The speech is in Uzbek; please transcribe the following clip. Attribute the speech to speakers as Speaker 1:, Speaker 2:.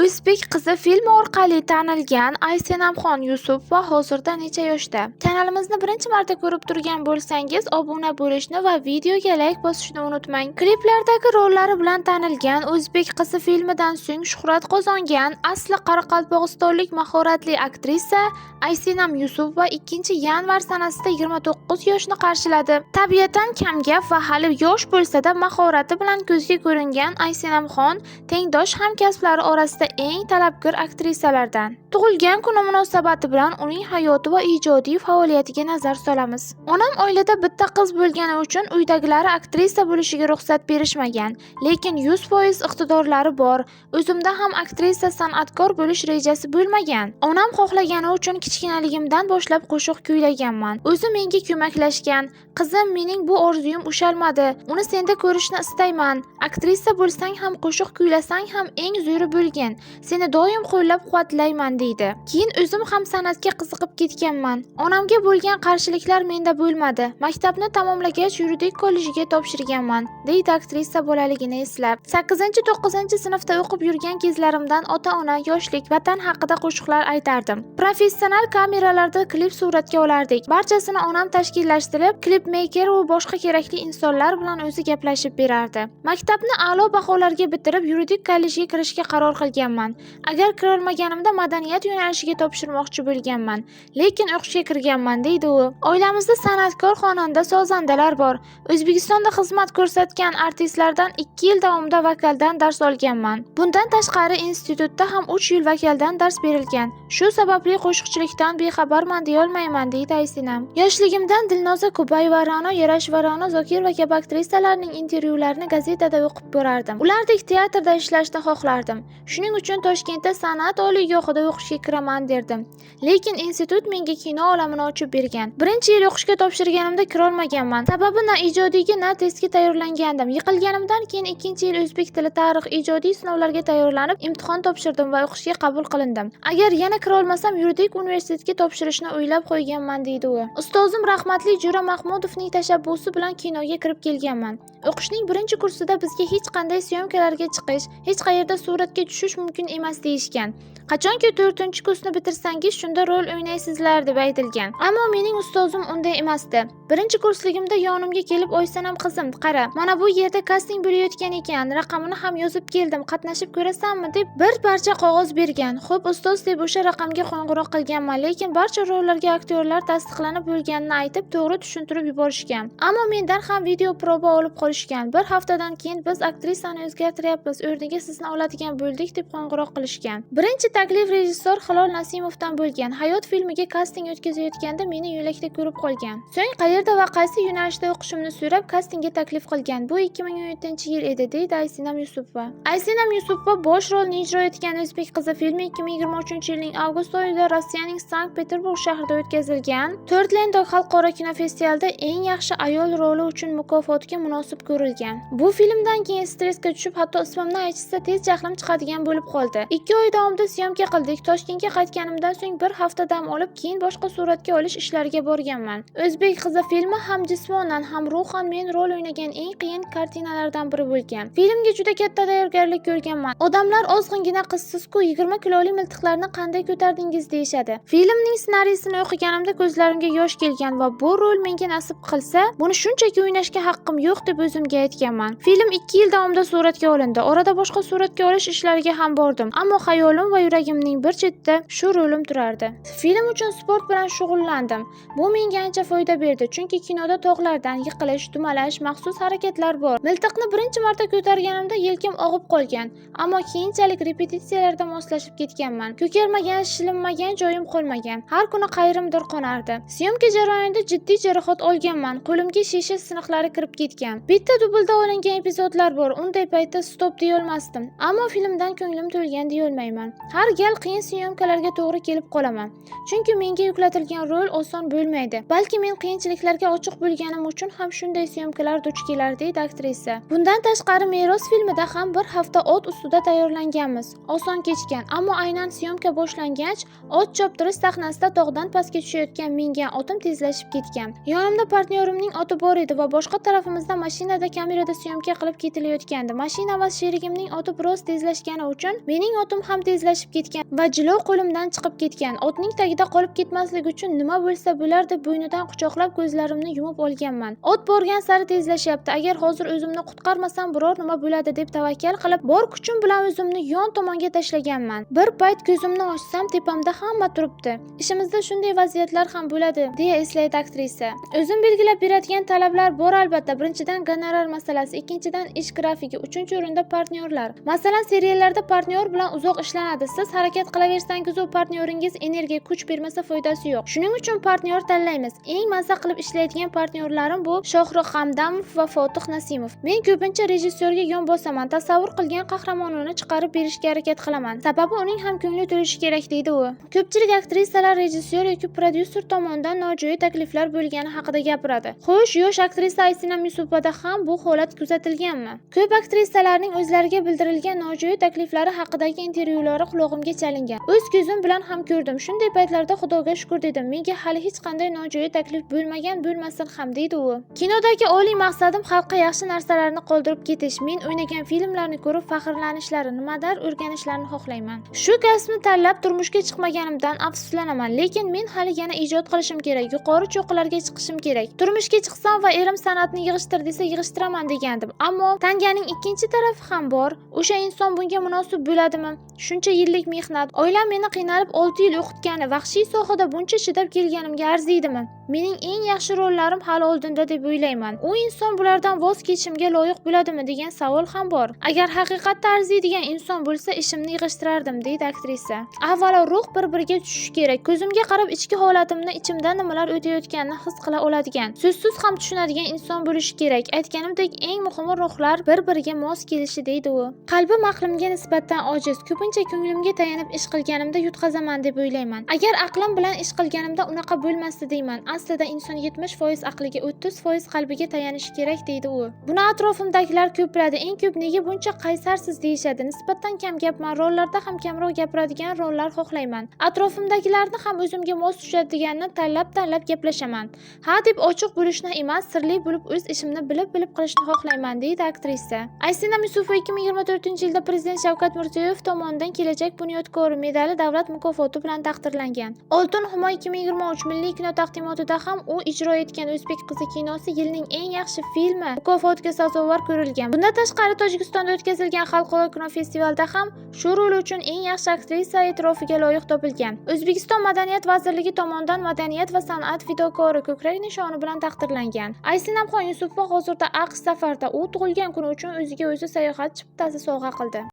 Speaker 1: O'zbek qizi filmi orqali tanilgan Aysenamxon Yusupova hozirda necha yoshda? Kanalimizni birinchi marta ko'rib turgan bo'lsangiz, obuna bo'lishni va videoga layk bosishni unutmang. Kliplardagi rollari bilan tanilgan, O'zbek qizi filmidan so'ng shuhrat qozongan asli qoraqalpog'istonlik mahoratli aktrisa Aysenam Yusupova 2-yanvar sanasida 29 yoshni qarshiladi. Tabiatan kamgap va hali yosh bo'lsa-da, mahorati bilan ko'zga ko'ringan Aysenamxon tengdosh hamkasblari orasida eng talabgor aktrisalardan. Tug'ilgan kuni munosabati bilan uning hayoti va ijodiy faoliyatiga nazar solamiz. Onam oilada bitta qiz bo'lgani uchun uydagilari aktrisa bo'lishiga ruxsat berishmagan, lekin 100% iqtidorlari bor. O'zimda ham aktrisa, san'atkor bo'lish rejasi bo'lmagan. Onam xohlagani uchun kichkinaligimdan boshlab qo'shiq kuylaganman. O'zi menga ko'maklashgan. Qizim, mening bu orzuyim ushalmadi. Uni senda ko'rishni istayman. Aktrisa bo'lsang ham, qo'shiq kuylasang ham eng zo'ri bo'lgin. Seni doim qo'llab-quvvatlayman, deydi. Keyin o'zim ham san'atga qiziqib ketganman. Onamga bo'lgan qarshiliklar menda bo'lmadi. Maktabni tamomlagach, yuridik kollejiga topshirganman, deydi aktrisa bolaligini eslab. 8-9-sinfda o'qib yurgan kezlarimdan ota-ona, yoshlik, vatan haqida qo'shiqlar aytardim. Professional kameralarda klip suratga olardik. Barchasini onam tashkillashtirib, klipmeyker va boshqa kerakli insonlar bilan o'zi gaplashib berardi. Maktabni a'lo baholarga bitirib, yuridik kollejga kirishga qaror qilganman. Agar kirolmaganimda madaniyat yo'nalishiga topshirmoqchi bo'lganman, lekin o'qishga kirganman, deydi u. Oilamizda san'atkor xonanda, sozandalar bor. O'zbekistonda xizmat ko'rsatgan artistlardan 2 yil davomida vokaldan dars olganman. Bundan tashqari institutda ham 3 yil vokaldan dars berilgan. Shu sababli qo'shiqchilikdan bexabarman deyolmayman, deydi Aysenam. Yoshligimdan Dilnoza Kubayeva, Ra'no Yarasheva, Ra'no Zokirova kabi aktrisalarning intervyularini gazetada o'qib borardim. Ulardek teatrda ishlashni xohlardim. Shuning uchun Toshkentda san'at oliygohida o'qishga kiraman derdim. Lekin institut menga kino olamini ochib bergan. Birinchi yil o'qishga topshirganimda kirolmaganman. Sababi na ijodiyga, na testga tayyorlangandim. Yiqilganimdan keyin ikkinchi yil o'zbek tili, tarix, ijodiy sinovlarga tayyorlanib, imtihon topshirdim va o'qishga qabul qilindim. Agar yana kirolmasam, yuridik universitetga topshirishni o'ylab qo'yganman, deydi u. Ustozim rahmatli Jo'ra Mahmudovning tashabbusi bilan kinoga kirib kelganman. O'qishning birinchi kursida bizga hech qanday syomkalarga chiqish, hech qayerda suratga tushish mumkin emas deyishgan. Qachonki 4-kursni bitirsangiz, shunda rol o'ynaysizlar deb aytilgan. Ammo mening ustozim unday emasdi. Birinchi kursligimda yonimga kelib, "Oysanam qizim, qara, mana bu yerda kasting bo'layotgan ekan, raqamini ham yozib keldim, qatnashib ko'rasanmi?" deb bir parcha qog'oz bergan. "Xo'p, ustoz", deb o'sha raqamga qo'ng'iroq qilganman, lekin barcha rollarga aktyorlar tasdiqlanib bo'lganini aytib, to'g'ri tushuntirib yuborishgan. Ammo mendan ham video proba olib qolishgan. Bir haftadan keyin, "Biz aktrisani o'zgartiryapmiz, o'rniga sizni oladigan bo'ldik", deb qo'ng'iroq qilishgan. Birinchi taklif rejissyor Hilol Nasimovdan bo'lgan. Hayot filmiga kasting o'tkazayotganda meni yo'lakda ko'rib qolgan. So'ng qayerda va qaysi yo'nalishda o'qishimni so'rab, kastingga taklif qilgan. Bu 2017-yil edi, deydi Aysenam Yusupova. Aysenam Yusupova bosh rolni ijro etgan O'zbek qizi filmi 2023-yilning avgust oyida Rossiyaning Sankt-Peterburg shahrida o'tkazilgan Törtlendog xalqaro kinofestivalida eng yaxshi ayol roli uchun mukofotga munosib ko'rilgan. Bu filmdan keyin stressga tushib, hatto ismimni aytishsa tez jahlim chiqadigan bo'lib qoldi. 2 oy davomida syomka qildik. Toshkentga qaytganimdan so'ng bir hafta dam olib, keyin boshqa suratga olish ishlariga borganman. O'zbek qizi filmi ham jismonan, ham ruhan men rol o'ynagan eng qiyin kartinalardan biri bo'lgan. Filmga juda katta tayyorgarlik ko'rganman. Odamlar, "Ozg'ingina qizsiz-ku, 20 kiloli miltiqlarni qanday ko'tardingiz?" deyishadi. Filmning ssenariysini o'qiganimda ko'zlarimga yosh kelgan va bu rol menga nasib qilsa, buni shunchaki o'ynashga haqqim yo'q deb o'zimga aytganman. Film 2 yil davomida suratga olindi. Orada boshqa suratga olish ishlariga ham bordim. Ammo xayolim va yuragimning bir chetida shu rolim turardi. Film uchun sport bilan shug'ullandim. Bu menga ancha foyda berdi, chunki kinoda tog'lardan yiqilish, dumalash, maxsus harakatlar bor. Miltiqni birinchi marta ko'targanimda yelkam og'ib qolgan, ammo keyinchalik repetitsiyalarda moslashib ketganman. Ko'karmagan, shilinmagan joyim qolmagan. Har kuni qayrimdir qonardi. Syomka jarayonida jiddiy jarohat olganman. Qo'limga shisha siniqlari kirib ketgan. Bitta dublda olingan epizodlar bor. Unday paytda stop deyolmasdim. Ammo filmdan ko'nglim to'lgan deyolmayman. Har gal qiyin syomkalarga to'g'ri kelib qolaman. Chunki menga yuklatilgan rol oson bo'lmaydi. Balki men qiyinchiliklarga Takliflarga ochiq bo'lganim uchun ham shunday syomkalar duch kelar, deydi aktrisa. Bundan tashqari, Meros filmida ham bir hafta ot ustida tayyorlanganmiz. Oson kechgan, ammo aynan syomka boshlangach, ot choptirish sahnasida tog'dan pastga tushayotgan mingan otim tezlashib ketgan. Yonimda partnyorimning oti bor edi va boshqa tarafimizda mashinada kamerada syomka qilib ketilayotgandi. Mashina va sherigimning oti biroz tezlashgani uchun mening otim ham tezlashib ketgan va jilov qo'limdan chiqib ketgan. Otning tagida qolib ketmaslik uchun nima bo'lsa bo'lar deb bo'ynidan quchoqlab ko'zlarimni yumib olganman. Ot borgan sari tezlashyapti. Agar hozir o'zimni qutqarmasam, biror nima bo'ladi deb tavakkal qilib, bor kuchim bilan o'zimni yon tomonga tashlaganman. Bir payt ko'zimni ochsam, tepamda hamma turibdi. Ishimizda shunday vaziyatlar ham bo'ladi, deya eslaydi aktrisa. O'zim belgilab beradigan talablar bor albatta. Birinchidan, gonorar masalasi, ikkinchidan, ish grafigi, uchinchi o'rinda partnyorlar. Masalan, seriallarda partnyor bilan uzoq ishlanadi. Siz harakat qilaversangiz, u partnyoringiz energiya, kuch bermasa, foydasi yo'q. Shuning uchun partnyor tanlaymiz. Eng maza qilib ishlaydigan partnyorlarim bu Shohrux Hamdamov va Fotih Nasimov. Men ko'pincha rejissyorga yon bosaman, tasavvur qilgan qahramonini chiqarib berishga harakat qilaman. Sababi uning ham ko'ngli to'lishi kerak, deydi u. Ko'pchilik aktrisalar rejissyor yoki prodyuser tomonidan nojo'ya takliflar bo'lgani haqida gapiradi. Xo'sh, yosh aktrisa Aysinam Yusupovada ham bu holat kuzatilganmi? Ko'p aktrisalarning o'zlariga bildirilgan nojo'ya takliflari haqidagi intervyulari qulog'imga chalingan. O'z ko'zim bilan ham ko'rdim. Shunday paytlarda Xudoga shukur dedim. Menga hali hech qanday nojo'ya taklif bo'lmagan, bo'lmasin ham, deydi u. Kinodagi oliy maqsadim xalqqa yaxshi narsalarni qoldirib ketish. Men o'ynagan filmlarni ko'rib faxrlanishlari, nimadir o'rganishlarini xohlayman. Shu kasbni tanlab turmushga chiqmaganimdan afsuslanaman, lekin men hali yana ijod qilishim kerak, yuqori cho'qqilarga chiqishim kerak. Turmushga chiqsam va erim san'atni yig'ishtir desa, yig'ishtiraman degandim. Ammo tanganing ikkinchi tarafi ham bor. O'sha inson bunga munosib bo'ladimi? Shuncha yillik mehnat, oilam meni qiynalib 6 yil o'qitgani, vahshiy sohada buncha chidab kelganimga arziydimi? Mening eng yaxshi rollarim hali oldinda deb o'ylayman. U inson bulardan voz kechishimga loyiq bo'ladimi degan savol ham bor. Agar haqiqatda arziydigan inson bo'lsa, ishimni yig'ishtirardim, deydi aktrisa. Avvalo ruh bir-biriga tushishi kerak. Ko'zimga qarab ichki holatimni, ichimdan nimalar o'tayotganini his qila oladigan, so'zsiz ham tushunadigan inson bo'lishi kerak. Aytganimdek, eng muhimi ruhlar bir-biriga mos kelishi, deydi u. Qalbim aqlimga nisbatan ojiz. Ko'pincha ko'nglimga tayanib ish qilganimda yutqazaman deb o'ylayman. Agar aqlim bilan ish qilganimda unaqa bo'lmasdi deyman. Aslida inson 70% aqliga, 30% qalbiga tayanishi kerak, deydi u. Buni atrofimdagilar ko'p biladi. Eng ko'p nega buncha qaysarsiz deyishadi. Nisbatan kamgapman, rollarda ham kamroq gapiradigan rollar xohlayman. Atrofimdagilarni ham o'zimga mos tushadiganini tanlab-tanlab gaplashaman. Ha deb ochiq bo'lishni emas, sirli bo'lib o'z ishimni bilib-bilib qilishni xohlayman, deydi aktrisa. Aysinam Yusupova 2024-yilda Prezident Shavkat Mirziyoyev tomonidan Kelajak bunyodkori medali davlat mukofoti bilan taqdirlangan. Oltin Humo 2023 milliy kino taqdimotida ham u ijro etgan O'zbek qizi kinosi yilning eng yaxshi filmi mukofotiga sazovor ko'rilgan. Bundan tashqari, Tojikistonda o'tkazilgan xalqaro kinofestivalda ham shu roli uchun eng yaxshi aktrisa e'tirofiga loyiq topilgan. O'zbekiston Madaniyat vazirligi tomonidan Madaniyat va san'at fidokori ko'krak nishoni bilan taqdirlangan. Aysinamxon Yusupova hozirda AQSh safarda. U tug'ilgan kuni uchun o'ziga o'zi sayohat chiptasi sovg'a qildi.